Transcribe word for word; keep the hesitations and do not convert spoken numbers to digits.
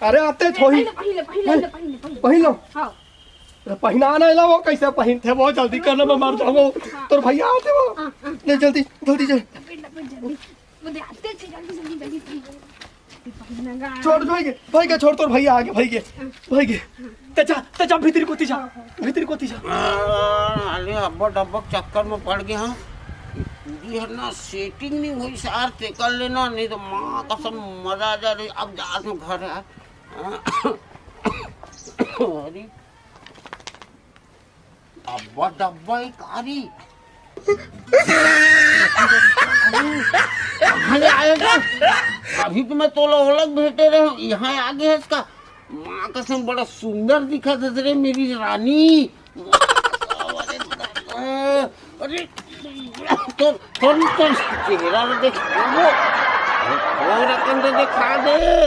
अरे आते थोड़ी। पहले, पहले, पहले, पहले, पहले। पहन लो। हाँ। अरे पहिना नहीं ला, वो कैसे पहनथे, वो जल्दी करना, मैं मर जाऊँ। हाँ। तोर भैया आते वो। हाँ, हाँ। ले जल्दी, जल्दी जा। लपेट, लपेट, जल्दी। वो दे, आते थे, जल्दी, जल्दी, जल्दी, जल्दी। ये पहनना गा। छोड़, भाई के, भाई के, छोड़, तोर भैया आगे, भाई के, भाई के। ते जा, ते जा, भीतरी कोती जा, भीतरी कोती जा। अरे अब्बा डब्बा चक्कर में पड़ गया हाँ। पूरी है ना, सेटिंग नहीं हुई यार, ते कर लेना, नहीं तो माँ कसम मजा आ जा रही। अब जा तू घर यार। अरे अब्बा डब्बा एक आरी। कहाँ ले आए गा? अभी तो मैं तोला ओलग भेटे रहे हूँ, यहाँ आ गया इसका। माँ कसम बड़ा सुंदर दिखा था रे मेरी रानी। अरे तो, तो, तो चेहरा देख, और अपन तो दिखा दे।